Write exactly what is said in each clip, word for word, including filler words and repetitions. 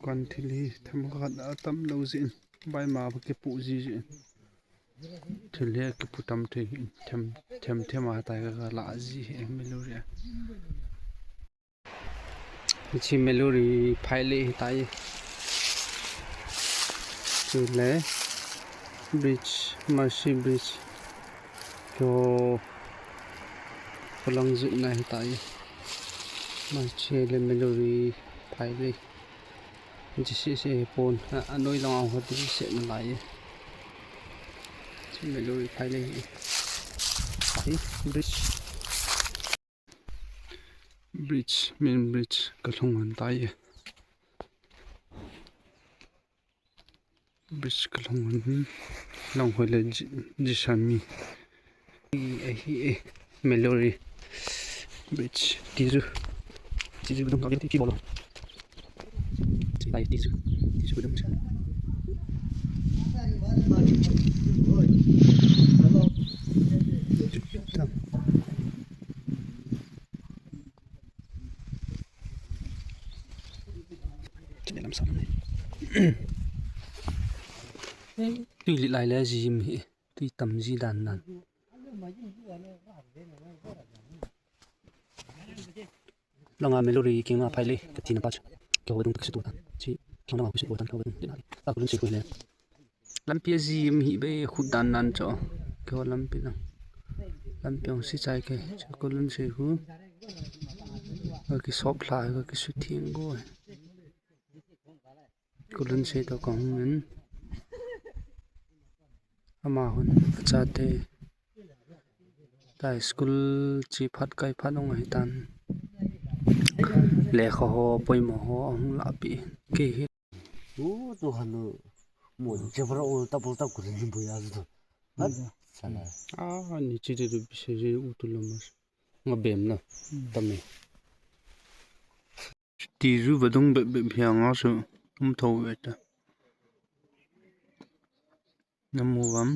Dukan thil hi themkhat atam lou jeh in, baima kipu ji jeh in. Thil hi kipu tam thei hin, them, them, them a tai ka la ji hi Meiluri a. Hiche Meiluri phailei hitai. Chule bridge, Mercy Bridge. Kho, kho lang jitna hitai. Mercy le Meiluri phailei. Jisi se pon, a, anoi lang a hot jisi se nalai. Hiche Meiluri phailei hi. Hi, bridge. Bridge, main bridge, kalhung lhon tai. Bridge kalhung lhon, lang hoi le ji, jisami. Ahi e, Meiluri Bridge, tiju, tiju dum kagil ti bolo. Lai tiju, tiju dum. Tui li lai le jim hi, tui tam ji dan dan. Langa Meiluri kinga phailei, katina pa chu. Kihou dung ta kisu tu ta. Chi, kihou langa kisu tu ta, kihou dung ta. Ta kulun si kuile. Lampi ajim hi be khut dan dan cho. Kihou lampi lang. Lampi ong si chai ke. Chi kulun si hu. Ka kisop lha, ka kisu thing go. Kulun si to kong men. Ama hon achate. Tai school chi phat kai phat ong ahi tan. Lekha ho, poimo ho, ahung lapi. Kei hi. O, tu hanu. Mo, jabra o, tapul tap kulun ni boya tu. Hat, sala. Ah, ni chi de du bise je u tu lamas. Nga bem na. Tame. Tiju vadung bep bep hia nga su um tho ve ta. Namu vam.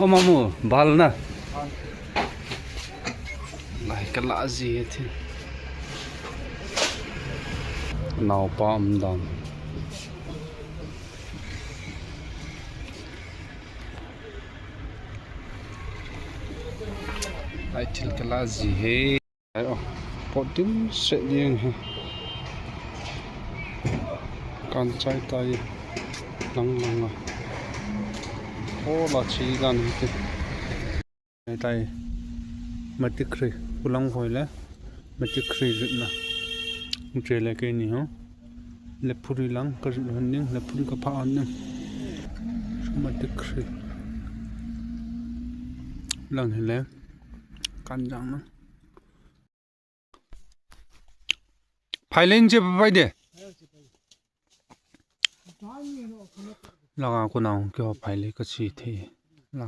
O mamu, bal na. Lai kala ji he thi. Naopa um dan. Lai thil kala ji he. Ai o, pot dimset ding hi. Kan chai tai lang lang a. O la chi dan hi te. Ai tai. Matikri, kulang hoi le. Matikri jutna. Uche le kei ni ho. Lephuri lang ka jut hon ding, lephuri ka pha hon ding. Matikri. Lang hi le. Kan jang na. Phai len che pai de. Langa ko nang ke ho phai le ka chi the. La.